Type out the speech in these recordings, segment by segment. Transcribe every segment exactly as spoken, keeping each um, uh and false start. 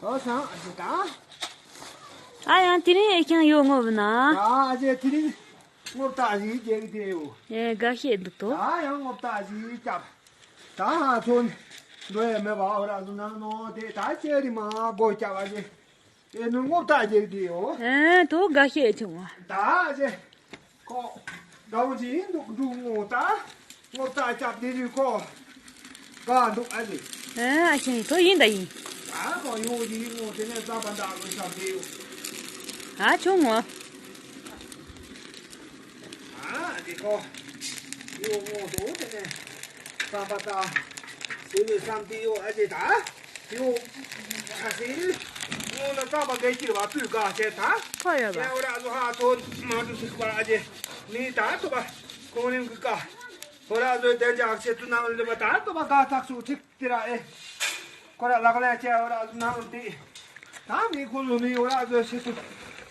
ཨོ་སང་ཨ་ཅེ་ད། ཨ་ཡང་དེ་རིང་ཨེ་ཁྱང་ཡོད་ངོ་བུ་ན། ཨ་ཨ་ཅེ་དེ་རིང་སྔོ་བཏགས་ཞིག་རྒྱག་གི་དེ་ཡོད། ཨེ་དགའ་ཤེས་འདུག་ཏོ། ད་ཡང་སྔོ་བཏགས་ཞིག་བརྐྱབ། ད་ཧ་ཚོན་འགྲོ་ཡས་མེད་པ་ཨོ་ར་ཟུ་ནང་ནོ་དེ་ད་ཅེ་རི་མ་སྒོ་བརྐྱབ་ཨ་ཅེ། ཨེ་ནུ་སྔོ་བཏགས་རྒྱག་གི་དེ་ཡོད། ཨེ་ཏོ་དགའ་ཤེས་བྱུང་བ། ད་ཨ་ཅེ། ཁོ། དགའ་བོ་ཅིག་ཡིན་འདུག་འདུག་ངོ་ད། ངོ་ད་སྐྱབས་བདེ་རིགས་ཁོ། དགའ་འདུག་ཨ་ནི། ཨ་ཨ་ཞང་ཡིན་ཐོ་ཡིན་ད་ཡིན། ད་ཁོ་ཡོང་གི་ཡིན་ངོ་དེ་ནས་རྩམ་པ་འདྲ་ངོ་ཤ་བདེ་ཡོད། ཨ་ཆུང་ངོ་། ཨ་འདི་ཁོ། ཡོང་ངོ་དོ་དེ་ནས། རྩམ་པ་ད། ཟེར་བའི་བསམ་དེ་ཡོད་ཨ་ཅེ་ད། ཡོ། ཁ་སིལ། ངོ་ལ་རྩམ་པ་འགའ་ཁྱེར་བ་སྤུས་ཀ་བྱས་ད། ཁོ་ཡོད་པ། ཡ་འོ་ར་ཟོ་ཧ་ཐོན་མ་འདུ་སིག་པ་ཨ་ཅེ། མི་ད་ཐོ་པ། ཁོང་རིང་གི་ཀ། འོ་ར་ཟོ་དན་ཅག་ཆེ་ཏུ་ནང་ལ་པ་ད་ཐོ་པ་ག་ཐག་སུ་ཁྲིག་ཏི་ར་ཨེ། ཁོ་ར་ལག་ལེན་བྱས་འོ་ར་ཟོ་ནང་ལ་ཏི། ད་མི་ཁོ་ལོ་མི་འོ་ར་ཟོ་ཆེ་ཏུ།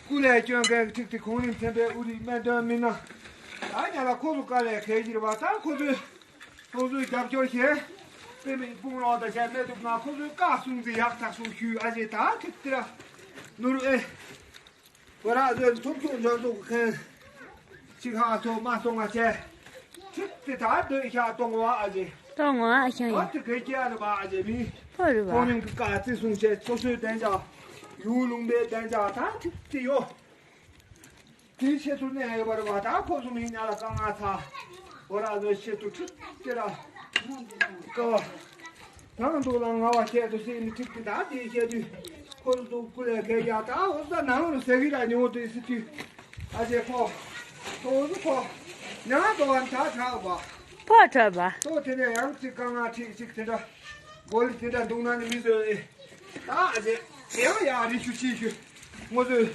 སྐུ་ལས་སྐྱོན་མཁན་ཁྲིག་ཏི་ཁོང་རིང་ཚན་པའི་ཨུ་རི་སྨན་དོན་མི་ན། ད་ཉ་ལ་ཁོ་ལོ་དཀའ་ལས་ཁེལ་གྱིར་བ་ད་ཁོ་ཚོས། ཁོང་ཚོས་རྒྱབ་སྐྱོར་བྱས། དཔེ་མེད་དཔུང་རོགས་དང་བྱས་མེད་འདུག་ན་ཁོང་ཚོས་བཀའ་གསུང་ཚེ་ཡག་ཐག་སུ་ཞུས་ཨ་ཅེ་ད་ཁྲིག་ཏི་ར། ནོར་ཨེ། ཁོ་ར་ཚོས་ཐོབ་ཚུགས་འཇོན་ཚུགས་མཁན། ཅིག་ཧ་ཐོ་མ་སོང་ང་བྱས། ཁྲིག་ཏི་ད་སྡོད་ཤག་གཏོང་བ་ཨ་ཅེ། གཏོང་བ་ཨ་ཞང་ཨ་ཡིན། ཏི་གེ་ཀྱ་རེ་བ་ཨ་ཅེ་མི། ཕོ་རེ་བ། ཁོང་རིང་གི་བཀའ་བརྩི་སྲུང་བྱས་སོ་སོའི་བདེ་འཇགས། ཡུལ་ལུང་པའི་བདེ་འཇགས་ད་ཁྲིག་ཏི་ཡོད། དེའི་ཆེད་དུ་གནས་ཡོད་པ་རེད་བ། ད་ཁོ་ཚོ་མི་ཉག་ལ་དཀའ་ངལ་ཚ། འོ་ར་ཟོའི་ཆེད་དུ་ཁྲིག་ཏི་ར། ཀ་བ། དང་དུ་ལ་ང་བ་ཆེད་དུ་སྲིད་ནི་ཁྲིག་ཏི་ད་དེའི་ཆེད་དུ། ཁོ་ཚོ་སྐུ་ལས་བརྒལ་ཡ་ད་འོ་ས་ནང་རུ་ཟེ་གི་ར་ཉོ་དུ་སི་དུ། ཨ་ཅེ་ཁོ། ཁོ་ཚོ་ཁོ། ཉག་དོ་བ་ད་དྲག་བ། ཕོ་དྲག་བ། ཏོ་དེ་ནས་ཡང་ཅིག་དཀའ་ངལ་ཁྲིག་ཅིག་དེ་འདྲ། གོ་ལི་དེ་འདྲ་འདུག་ན་ནི་མི་བཟོད་ཨེ། ད་ཨ་ཅེ། ཡང་ཡ་རི་ཤུ་ཤི་ཤུ། ངོ་ཚོས།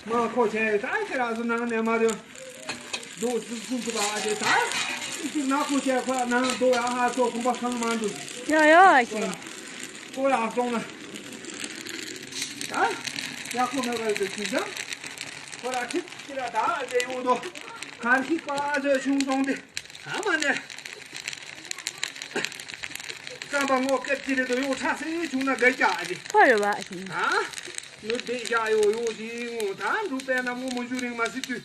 མ་ཁོ་བྱས་ད་ཁྱེད་རང་ཚོ་ནང་ནས་མ་དོན། འདུག་སུ་སུ་སུ་པ་ཨ་ཅེ་ད། ཅིག་ན་ཁོ་བྱས་ཁོ་ལ་ནང་འདུག་ཡ་ཧ་ཚོ་ཁོང་པ་ཁང་མ་འདུག་ཡ་ཡ་ཨ་ཅེ། ཁོ་ལ་སོང་ན། ད། ཡ་ཁོ་མེད་པར་དུ་ཅི་ཅང་། ཁོ་ལ་ཁྲིད་ཅི་ལ་ད་ཨ་ཅེ་ཡོང་དོ། གར་ཤི་པ་ཨ་ཅེ་ཆུང་སོང་སྟེ། ཨ་མ་ནེ། རྩམ་པ་ངོ་སྐད་ཅི་རེད་དོ་ཡོང་ཁྲ་སེ་བྱུང་ན་དགའ་རྒྱག་ཨ་ཅེ། ཕོ་རེ་བ་ཨ་ཅེ། ཨ། ནུ་བདེ་རྒྱག་ཡོ་ཡོ་ཞིག་ངོ་ད་འབྲུ་པའི་ནམ་ངོ་མ་ཞུ་རིང་མ་སི་དུས།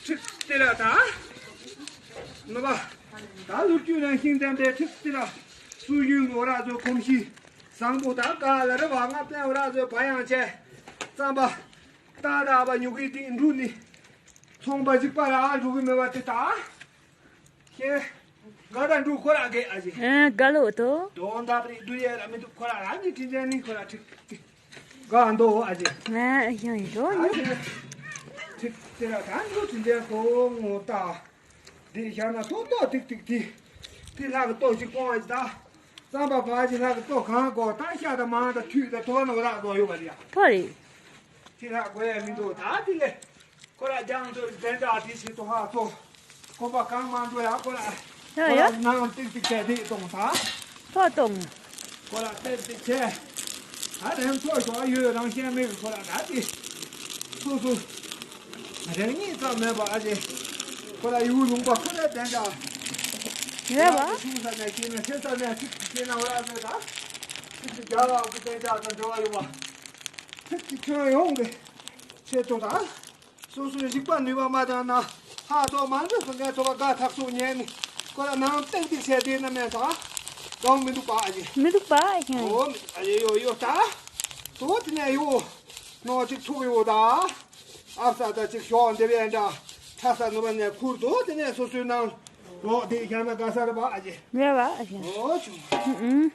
ཁྲིག་ཏི་ར་ད། ནུ་བ། ད་ལུར་རྒྱུ་ནང་ཤིང་ཙམ་པའི་ཁྲིག་ཏི་ར། སུ་ཡུན་འོ་ར་ཚོ་གོམས་གཤིས། བཟང་པོ་ད་ག་ལ་རེ་བ་ང་པའི་འོ་ར་ཚོ་བ་ཡང་བྱས། རྩམ་པ། ཏག་ཏག་པ་ཉོ་གི་དེ་འབྲུ་ནི། ཚོང་པ་གཅིག་པ་ར་འགྲོ་གི་མེད་པ་དེ་ད། ཁྱེད། དགའ་ར་འགྲོ་ཁོ་ར་གེ་ཨ་ཅེ། ཨ་དགའ་ལོ་ཏོ། དོན་དག་རེད་འདུ་ཡས་ར་མི་འདུག་ཁོ་ར་རང་གི་དྲིན་ཅན་ནི་ཁོ་ར་ཁྲིག་ཏི། དགའ་འདོ་ཨ་ཅེ། ཨ་ཡང་ཡིན་ཏོ་ཨ་ནི། ཅེ། ཁྲིག་ཏི་ར་ད་འགྲོ་དྲིན་ཅན་ཁོ་ངོ་ད། དེ་ཤ་ན་ཐོག་ཏོ་ཏིག་ཏིག་ཏི། ཏི་ལྷག་ཏོ་ཅིག་སྤོང་བ་ཅི་ད། རྩམ་པ་བ་ཅི་ལྷག་ཏོ་གང་གོ་ད་ཤ་ད་མང་ད་ཐུད་ད་ཐོ་ནོ་ར་གོ་ཡོད་པ་རེད་ཡ། ཕོ་རེད། ཏི་ལྷག་གོ་ཡ་མི་འདུག་ད་ཏི་ལེ། ཁོ་ར་རྒྱང་དུ་བདེ་འཇགས་དེ་ཞིག་ཏུ་ཧ་ཐོ། ཁོ་པ་གང་མ་འགྲོ་ཡ་ཁོ་ར། ཡ་ཡ། ཁོ་ར་ནང་ཏིག་ཏིག་བྱས་དེ་གཏོང་ད། ཐོ་གཏོང་། ཁོ་ར་ཏིག་ཏིག་བྱས། ད་རང་ཚོ་ཞོགས་ཡོད་རང་བཤད་མེད་ཁོ་ར་ད་དེ། སོ་སོ། རང་ཉིད་ཙམ་མེད་པ་ཨ་ཅེ། ཁོ་ར་ཡུལ་ལུང་པ་ཁོ་ར་བདེ་འཇགས། ཡ་བ། ཆུང་ས་ནས་ཤེས་ན་ཆེ་ས་ནས་ཐིག་ཤེས་ན་བ་ར་ཟེར་ད། ཐིག་ཏིག་རྒྱ་བ་གི་བདེ་འཇགས་དང་འབྲེལ་བ་ཡོད་པ། ཐིག་ཏིག་ཁྱོན་ཡོངས་ཀྱི་ཆེད་དུ་ད། སོ་སོའི་རིག་པ་ནུས་པ་མ་ལྡན་ན་ཧ་ཐོ་མ་འདོད་པ་ངས་ཐོ་བ་དགའ་ཐག་སོ་ཉན་ནི་ཁོ་ལ་ནང་ཏིག་ཏིག་བྱས་དེ་ན་མེད་ས་གང་མི་འདུག་པ་ཨ་ཅེ། མི་འདུག་པ་ཨ་ཅེ། ཨོ་མི་འདུག་ཨ་ཅེ་ཡོ་ཡོ་ད། དོ་དེ་ནས་ཡོ་ནོ་ཅིག་ཐུག་ཡོ་ད། ཨབ་ས་ད་ཅིག་ཞོག་འདེབས་ཡན་འདྲ་ཁྲ་ས་ནུ་བ་ནས་ཁུར་དོ་དེ་ནས་སོ་སོའི་ནང་ལོག་དེ་ཡང་ན་དགའ་ས་རེད་པ་ཨ་ཅེ། རེད་པ་ཨ་ཅེ། ཨོ་ཆུང་། ཨུ་ཨུ།